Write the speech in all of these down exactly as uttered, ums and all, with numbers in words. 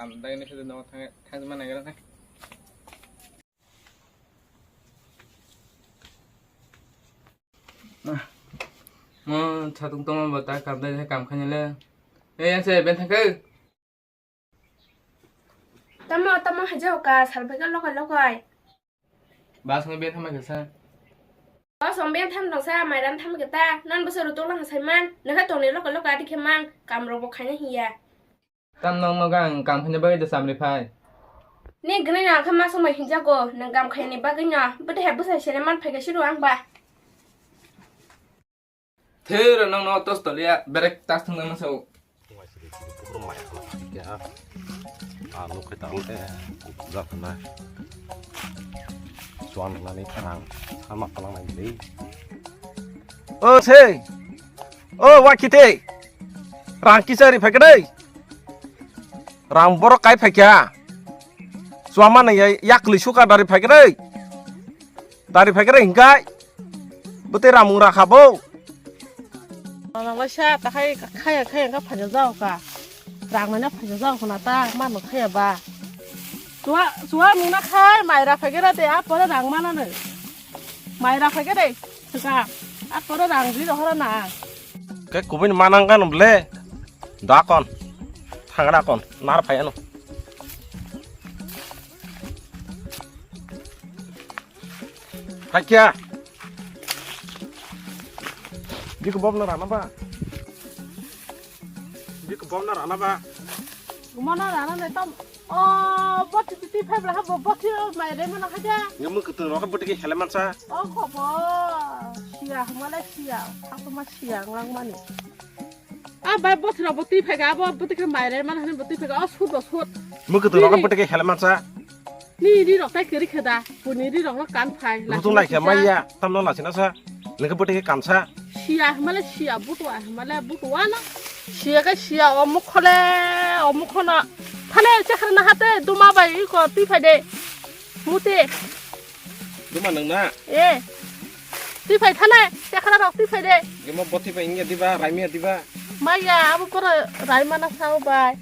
Dai ni sede no thang thang mana gara na. Mo chatung tongma bo ta kam dai kam khanya le. Ei, yang se ben thang khe. Tamo, tamo, haja ka, salpeka lokai, lokai. Bas no ben thang khe sa. Bas no ben thang dong sa, mairam thang khe ta. Nan basa ru tolang sai man. Nakha tongni lokai, lokai, adi khe mang. Kam rok bo khaina hiya. Tam nong nogo ang kam khaina bagwi da samri phai. Ni gwnwi no ang khe ma songbai hinjago, nwng kam khainani bagwi no. Bwtwi hai bwsai sele man phai khe siro ang ba. Thero nong no tos toliya, berek tas thung ma sao. Alu khe ta ang khe jak na. Suan nani kharang sama palang nai dei. O sei. O wakite. Rang kisa ri phai khe dei. Rang borok kai phai kha. Suama nang ya yakli suka dari phai khe dei. Dari phai khe dei hingkai. Bwtwi ramung rakha bo. Rang lai sa ta khai khaya khaya kha phai jao ka. Rang nai na phai jao ka na ta ma no khaya ba. Suwa suwa mung na khai mai ra phai khe ra te a pore rang ma na ne. Mai ra phai khe dei. Ka, a koro rang ri rohoro na. Ke kubui ni manang kan ble. Da kon. Thang da kon. Nar phai ano. Phai kya? Di ko bob na rana ba. Di ko bob na rana ba. Gumana rana ne tam. O, boti twi phai bla ha, bo, boti o mai re mana khaja. Nge mung kwtwng rok boti khe hele mansa. O, khobo. Siya, humale siya. Aku ma siya, ngang mani. A, bai boti rok boti phai ga, bo, boti khe mai re mana hani boti phai ga. O, sut bo, sut. Mung kwtwng rok boti khe hele mansa. Ni ri rok tai kwrwi khe da. Buni ri rok no kan phai. Rutung lai khe maya, tam no lachina sa. Nokhe bwtwi khe kansa. Siya hwnmale siya, butua hwnmale butua no. Siya khe siya, o mokho le, o mokho no. Thale chekra na hate, duma bai iko twi phai de. Muti. Duma nang na? Eh. Twi phai thale, chekra rok twi phai de. Gemo boti bai inge diba, raimi diba. Maya, abo poro raima na sao bai.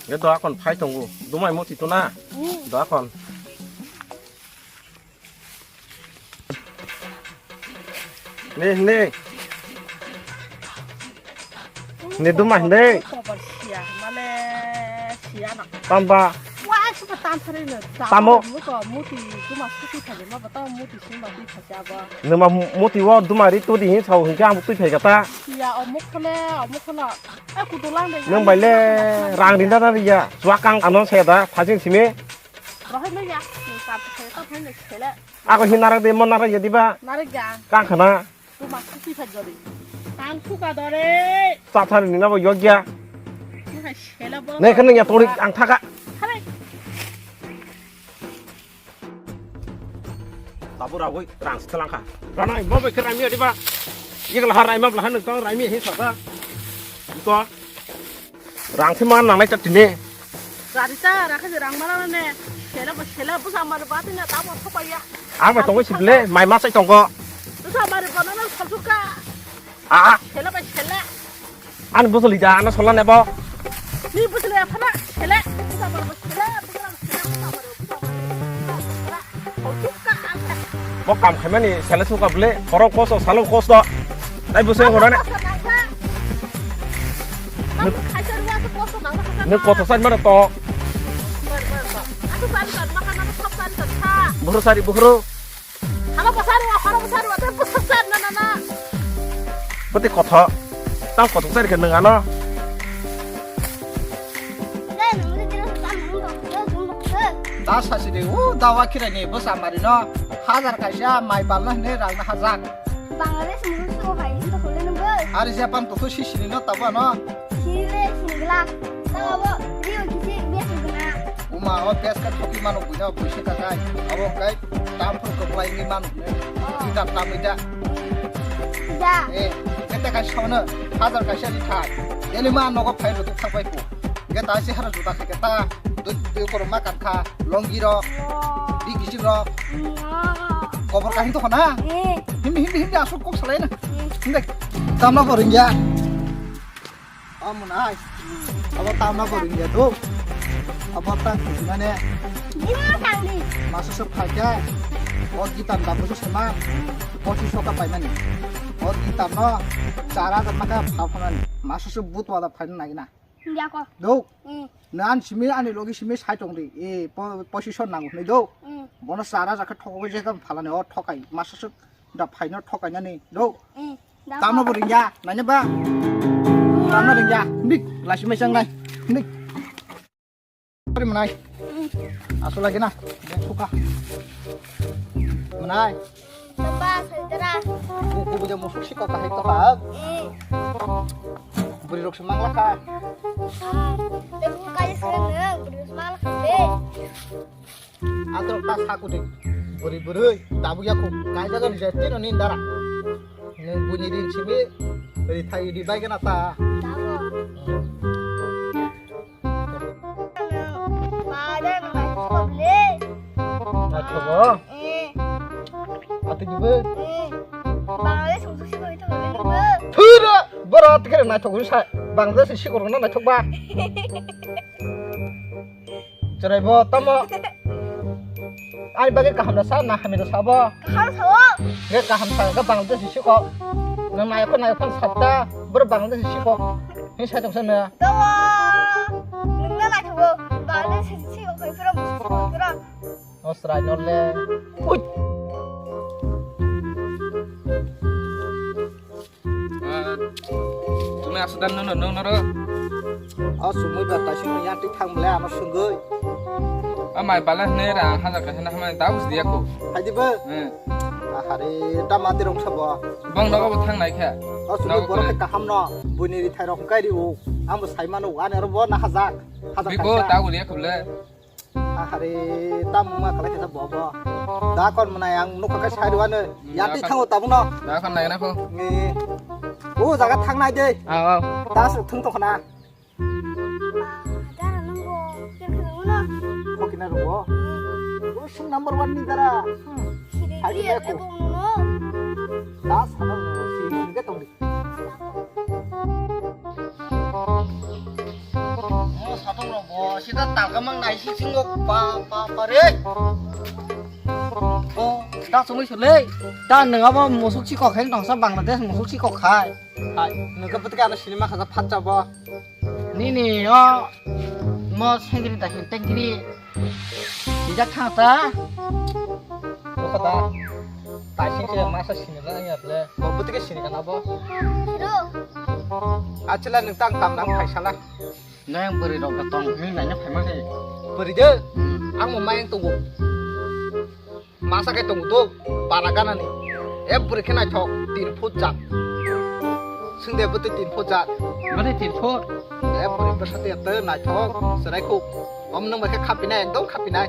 Ge do akon phai tongo. Dumai moti to na. Hmm. Do akon. Ni, ni. Ni duma hindi. Kobar siya, male siya na. Tamba. Wa, suka tan sari na. Tamo. Muko, muti, duma suki thani, ma bata muti sima di thasi abo. Numa muti wo duma ri tu di hin sao hin kang tu thai kata. Siya, omuk khole, omuk khole. Eh, kudulang de. Nung bai le rang rinda na riya. Suakang anon seda, thajing simi. Rohai maya, ni sa phe ta phe ne khele. Ako hin narak de mon narak ya diba? Narak ya. Kang khana. Tu ma suki pha jori. Kang suka dore. Sa thar ni na bo yogya. Ni ha khele bo. Ne khana ya tori ang thaka. Hare. Tabu rawoi rang setelang kha. Rana imba bai khe raimi ya diba? Yek lahar raima belahan nung tong raimi hin sasa. Ito. Rang se man nangnai chat tini. Rari ta, rakhe je rang mana ne. Sela ba sela, busa mar ba tini ta mo thopa ya. Ang ba tongoi sible, mai ma sai tongko. Busa mar ba na na salsuka. Ah, ah. Sela ba sela. Ani busa lida, ana sola nebo. Ni busa le phana, sela. Busa mar ba sela, busa mar ba sela, busa mar ba sela. Bo kam khaimani sele suka bwle, khorok kosto, salong kosto. Nai bwswng hwnani. Nung koto sai mano to. Buhru sari, buhru. Bwtwi kotho. Tang koto sari khe nung ano. Da sasi de, o dawa khirai ni bwsa mari no hajar kaisa mai balna hwnwi rang na hajak. Bangladesh musu hai to khole nung bo. Ari Japan to sisi ni no tabo no. Sile singla. Tabo rio kisi biya singla. Uma o bes ka thoki mano buina buisi ka kai. Abo kai tam phu ko blai ni mano. Oh. Ita tam ita. Ja. Eh, kete kai sono hajar kaisa ni thai. Ele ma nogo phai ro tu thapai ko. Ge ta se hara juta khai ta. Dui dui koro ma kan kha. Longi rok, di kiching rok. Kobor kahin to khona. Hindi, hindi, hindi, asuk kok salai na. Hindi. Tamna poring ya. Amun ai. Abo tamna poring ya tu. Abo tang thwijinani. Bima tangdi. Masa se phaikhe. O gitar da bujo sema. Pochi soka paimani. O gitar no chara da maka pha phanani. Masa se but wada phaina nagina. Yako. Do. Mm. Nan simi ani logi simi sai tongdi. E po-, position nango hwnwi do. Mm. Bono chara jakha thokogwi jekam phalani o thokai. Masa se da phaino thokainani. Do. Mm. Tamno bo ringya, nanya ba? Tamno ringya. Nik, lasi mai sang nai. Nik. Sorry, manai. Asu lagi na. Suka. Manai. Papa, saitara. Ku, ku buja musuk si kok kahai kok kahai. Eh. Buri rok semang laka. Ah, tapi ku kaya sekarang, buri rok semang laka, be. Ato ta saku de. Buri buri, tabu yaku. Kai jaga ni jati no ni dara. Ni bunyi din simi. Buri thai di bai kana ta. Tahu. Naithogo? Eh. Ati dibo? Eh. Bangladesh mususi ko itu dibo? Thura! Boro ati kere naithogo sa. Bangladesh si korona naithok ba. Cherai bo tamo. Ai bagwi kaham da sa na hamya da sa bo. Kaham sao. Ge kaham sa ga Bangladesh si ko. Nang naikho naikho sa ta. Boro Bangladesh si ko. Ni sa tong sa na. Dawa. Nungna naithogo. Bangladesh si ko koi pura mususi ko pura. O srai no le. Ui. Ah, chumui aswk dan nono, nono ro. O chumui ba taising ni yang tik thang bele ano sungui. O mai bala hne ra, hajar ka hne hamai da bus dia ko. Hai di ba? Eh. Ahare, da mati rong sabo. Bang nogo bo thang nai kha. O chumui borok khe kaham no. Buini ri thai rok kai ri u. Ang bo sai mano, ani aro bo na hajak. Hajak. Bi bo kaisa. Da bus dia ko le. Ahare, tam ma kalai khe bo bo. Da kon mwnai ang nokha khe sai rwano. Hmm, yati da kon. Thango tabukno. Da kon nai na ko. Ni. O jaga thangnai de. Ah, ah. Da su thung to khna. Dara nungo. Kel khna uno. Kokina rugo. Hmm. O sing number one ni dara. Hmm. Siri. Hai dia dia ko. Ko uno. Da sana si si de tong di. Mo satong rok bo sida talka mang nai si singo pa pa pa re. O da sumui sule. Da nang abo musuk si kok hai tong sa Bangladesh musuk si kok hai. Hai, nang ka putke ano sinima khaja phat chabo. Nini o mo sengri da hin tengri. Sijak thang ta. Nokha da. Taising se masa sini la ya ble. Bo butike sini kana bo. Ro. Achila nang tang tam nang phaisala. Nang bwrwi rok da tong hini naina phaima khe. Bwrwi de. Hmm. Ang mo mayang tongo. Masa khe tongo do. Para gana ni. E bwrwi khe naithok tin foot jat. Sungde bwtwi tin foot jat. Bwtwi tin foot. E bwrwi bwsa te te naithok. Serai khuk. Om nung bai khe khapinai, ekdom khapinai.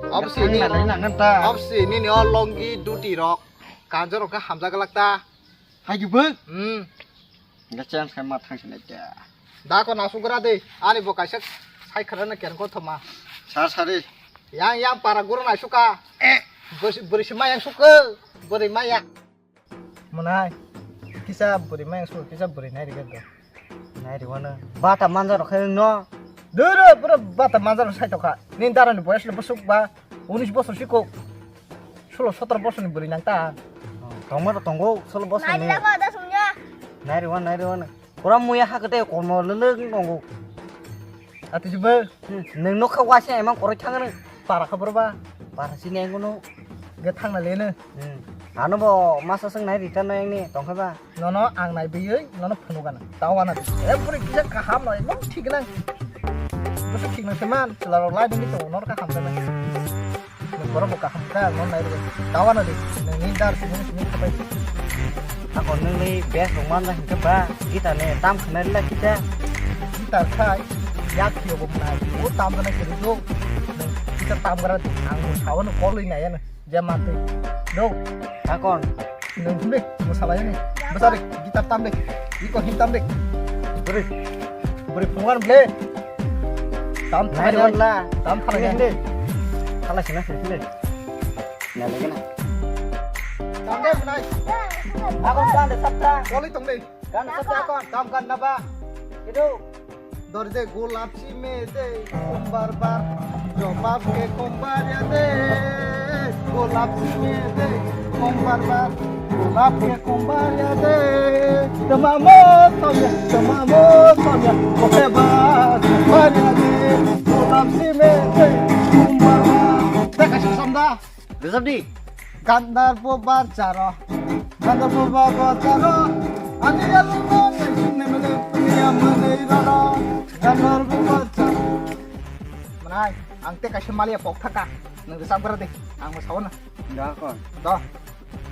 Obsi ni, nang nang ta. Obsi ni ni o longi duty rok. Kanjo rok khe hamjak lak ta. Hai di bwk? Hmm. Ga chance khe ma thang sinai ta. Da ko nasu gra de. Ani bo kaisa sai khara na ken ko thoma. Sar sari. Yang yang para guru nasu ka. Eh. Bwrwi si ma yang suka. Bwrwi ma yang. Mwnai, kisa bwrwi mayang sugo, kisa bwrwi nai rwgwi do. Nai rwano. Bata manja rok khe no. Duro, pura bata manja rok sai tokha. Nini dara ni boyas le bwswk ba, unis bosor si kok. Solo sotoro bosor ni bwrwi nang ta. Oh, tongma to tongo, solo bosor ni. Nai rwano, da sumya. Nai rwano, nai rwano. Pura muya ha kete kormo lele tongo. Ati jibo. Hmm, nwng nokha waisa emang koroi thangano. Para kha borba. Para sini ang kono. Ge thangna leno. Hmm. Ano bo masa seng nai rita no yang ni tongkha ba. Nono ang nai biyoi, nono phunuk gana. Tao gana. E puri kisa kaham no, ekdom thik nang. Bwswk thik nang se man, chwla rok lai dini to, nor kaham gana. Nwng borok bo kaham kha, ang nai rwgwi. Tao ano di, nwng ni dar sini sini khabai. Ako nwng ni best rok man da hinkhe ba, guitar ni tam khna rila kita. Guitar khai, yak khio bo mwnai, o tam gana kiri do. Nwng guitar tam gara di, ang bo sao no call wi nai ano, je man twi. Do. Akon. Nwng himbe, mo salai ani. Bwsa de, guitar tam de. Iko him tam de. Bwrwi. Bwrwi phungan ble. Tam nai thalai wan la. Tam thalai sini wan. Sini. Thalai sini sini. Na lagi na. Tam de nai. Akon kan de sabta. Koli tong de. Kan sabta akon. Tam kan na ba. Itu. Dor de gulap sime de kumbar bar, jobab ke kumbar ya de. Gulap sime de kumbar bar, gulap ke kumbar ya de. Tamamo tomya, tamamo tomya, kohe bar kumbar ya de. Gulap sime de kumbar bar. Teka sisam da. Rwchap di. Gandharbo Bazaro, Gandharbo Bazaro, ani yalungno naising naimani puniya manwi roro, Gandharbo Bazaro. Manai, ang tei kaisa maliya pok thaka, nwng rwchapgra de, ang bo sawana. Da kon. Do.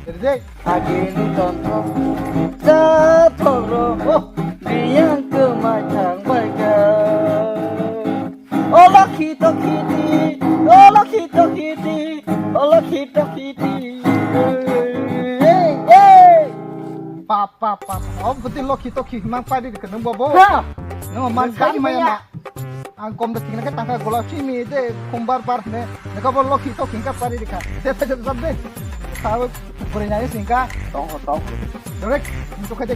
Ready de? Agini tonthok, jathok rok, oh, biyang kwmai thang bai kha. O lokhi tokhi di, o lokhi tokhi di, o lokhi tokhi di. Hey, hey. Pa, pa, pa, pa. O bwtwi lokhi tokhi himang pari rikha nung bobo. Ha. Nung man kai maya ma. Ang kom da tingna ka tangka gola chimi de kumbar par ne. Neka bo lokhi tokhi ka pari rikha. Se se se de. Sao buri nai singka. Tong tong. Direct, nung to khai de.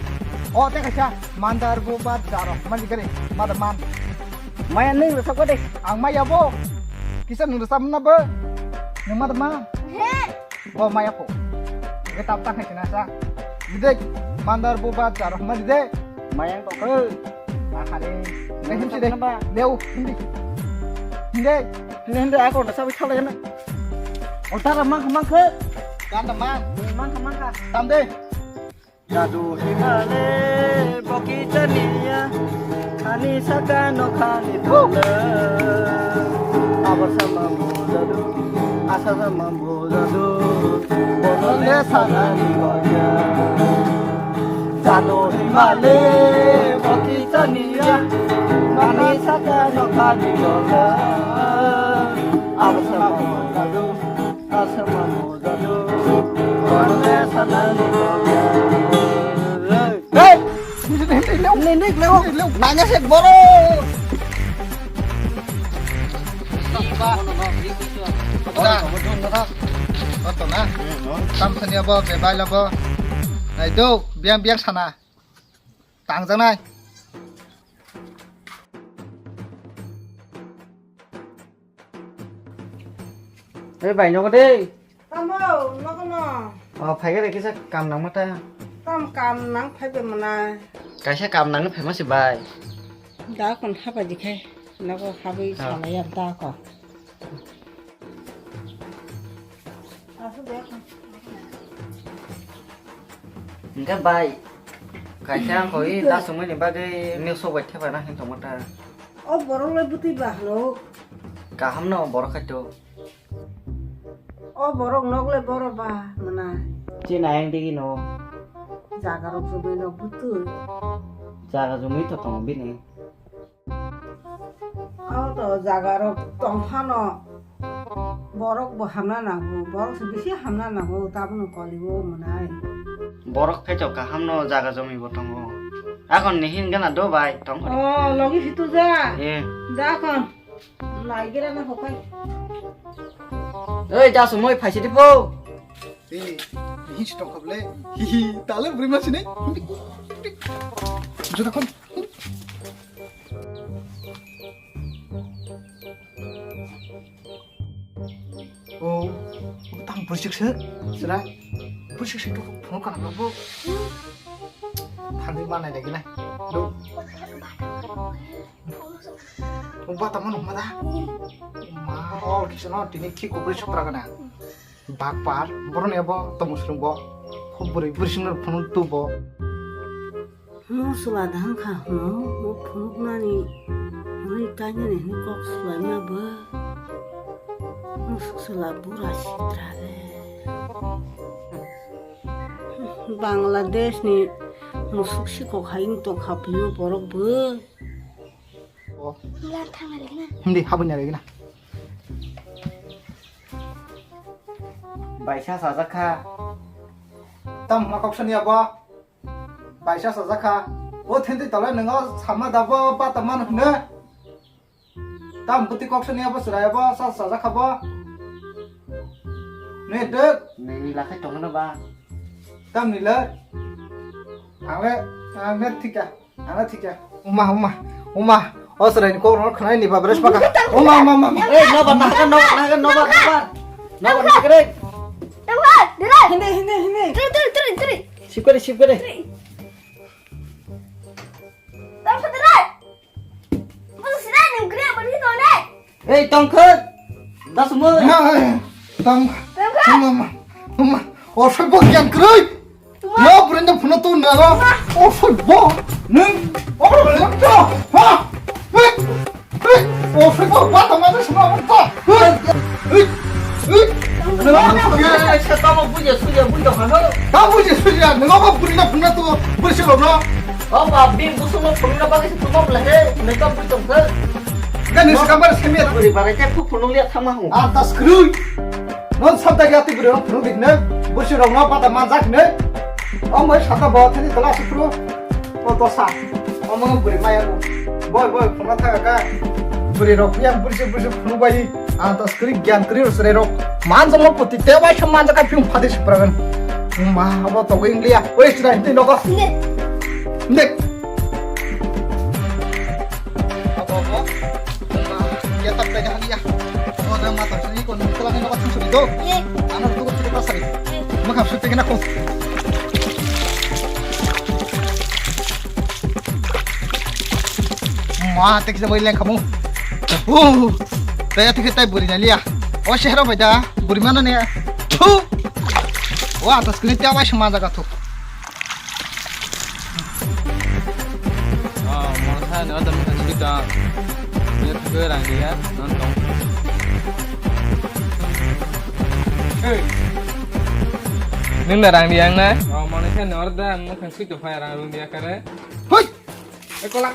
O te kaisa. Mandar bo ba jaro. Man gari. Mada man. Maya nung rwchapkha de. Ang maya bo. Kisa nung rwchapna bo. Nung ma da ma. He. Bo maya po. Ge tap tak hai na sa. Dide. Mandar bo ba jaro ma dide. Maya ko ko. Ma khare. Ne him si de. Leu hindi. Hindi. Hindi hindi ako da sabi khala na. Otara mang mang khe. Kan da mang. Mang mang kha. Tam de. Jadu himale boki chaniya, ani saka no khani tole. Abar sama mujadu, asa sama mujadu, bonole sanani goya. Jadu himale boki chaniya, ani saka no khani tole. Abar sama mujadu. Hey! Nini, nini, leo. Nanya sih, boro. Oda. Oto na. Tam khani abo, bebai labo. Nai do, biang biang sana. Tangjanai. Ei bai, nogo de. Tamo, nogo no. O, phaikhe de kisa kam nangma ta. Tam kam nang phaibe mwnai. Kaisa kam nangni phaima si bai. Da kon haba dikhai. Nogo habai salai ar da ko. Hingke bai, kaisa ang koi da songmani bagwi news sok bai thepa na hin tongma ta. O borok le bwtwi ba hwno. Kaham no borok khaito. O borok nok le boro ba mwnai. Chinai ang digi no. Jaga rok jumui no bwtwi. Jaga jumui to tongo bini. Ang to jaga rok tong phano borok bo hamna nango, borok se bisi hamna nango, tabuk no koli o mwnai. Borok khe to kaham no jaga jumi bo tongo. Akon ni hin gana do bai tong. O logi situ ja. Eh. Ja kon. Lai gira na hokai. Ei, ja sumoi phaisi di po. Ei, hin si tong khable. Hi hi, tale buri ma sini. Jota kon. O, tang bursik se, sira. Bursik se tu phone kana bo. Thandi mana lagi na. Do. Uba tamo numa da. Ma, o kisa no tini ki kubri supra kana. Bakpar, boroni abo tomo srung bo. Khub buri buri sino phone tu bo. Mo chwla da wngkha hwno, mo phunuknani hwnwi kainani hwnwi kok swlaima bo. Mo chwla bura sitra le. Bangladeshni musuk sikok hai wng tongkha phio borok bo. Hindi habanya lagi na. Baisa sajak kha. Tam hwnma kok sani abo. Baisa sajak kha. O thentwi tole nwngo sama da bo bata man hwno. Tam bwtwi kok sani abo chwrai abo sa sajak kha bo. Nwi dwk. Nini lakhai tongno ba. Tam nilo. Ang le, ang le thika. Ang le thika. Uma, uma, uma. O chwraini kok rok khwnai ni babres baka. O ma, ma, ma, ma. Ei, nobar nahakha, nobar nahakha, nobar, nobar. Nobar nahakha re. Tongkha, dira. Hini, hini, hini. Tiri, tiri, tiri, tiri. Sip kare, sip kare. Tiri. Tongkha, dira. Bus sira ni gre bani to ne. Ei, tongkha. Das mo. Tong. Tongkha. Ma, ma, ma. O soi bo gyan kroi. No, bwrwini phone tu naro. O phone bo. Nung. O phone to. Ha. Hei. Hei. O phone bo ba ta ma sma ta. Hei. Hei. Nung. Ye, se ta mo buje suje buje hano. Ta buje suje. Nung ba bwrwini phone tu buje lo no. O ba bi busu mo phone na ba ke tu mo le he. Ne ka buje to. Kan ni sekamar semia. Bwrwi barai te phuk phunuk liya thangma hung. Ah, ta screw. Non sabda gati bwrwi rok phunuk dik ne. Busi rok no pata manjak ne. O moi sata bo thani tola sukru. O to sa. O mo bwrwi maya bu. Boy, boy, phunuk thaga ka. Bwrwi rok yang busi busi phunuk bai. Ah, ta screw gyan kri rok sere rok. Manjak mo puti te bai sam manjak ka phung phadi supragan. Ma, abo to wing liya. Oi, sira hindi nogo. Hindi. Hindi. Abo, abo. Ya, tak tanya hali ya. Oh, ada mata sini kon pulang ini waktu sudah do. Iya. Anak tu kita pasar. Iya. Makam sudah kena kok. Ma, tek sa boy leng kamu. Oh. Taya tik tai buri na liya. O shehro bai da. Buri mana ne? Thu. Wa, tas kini tiya bai sama jaga thu. Oh, mona sa ni adam kan sita. Ni thagwi rang dia, non tong. Hey. Nung na rang dia ang na? Oh, mona sa ni orda, mo kan sita phai rang rung dia kare. Hoi. Eh, kola.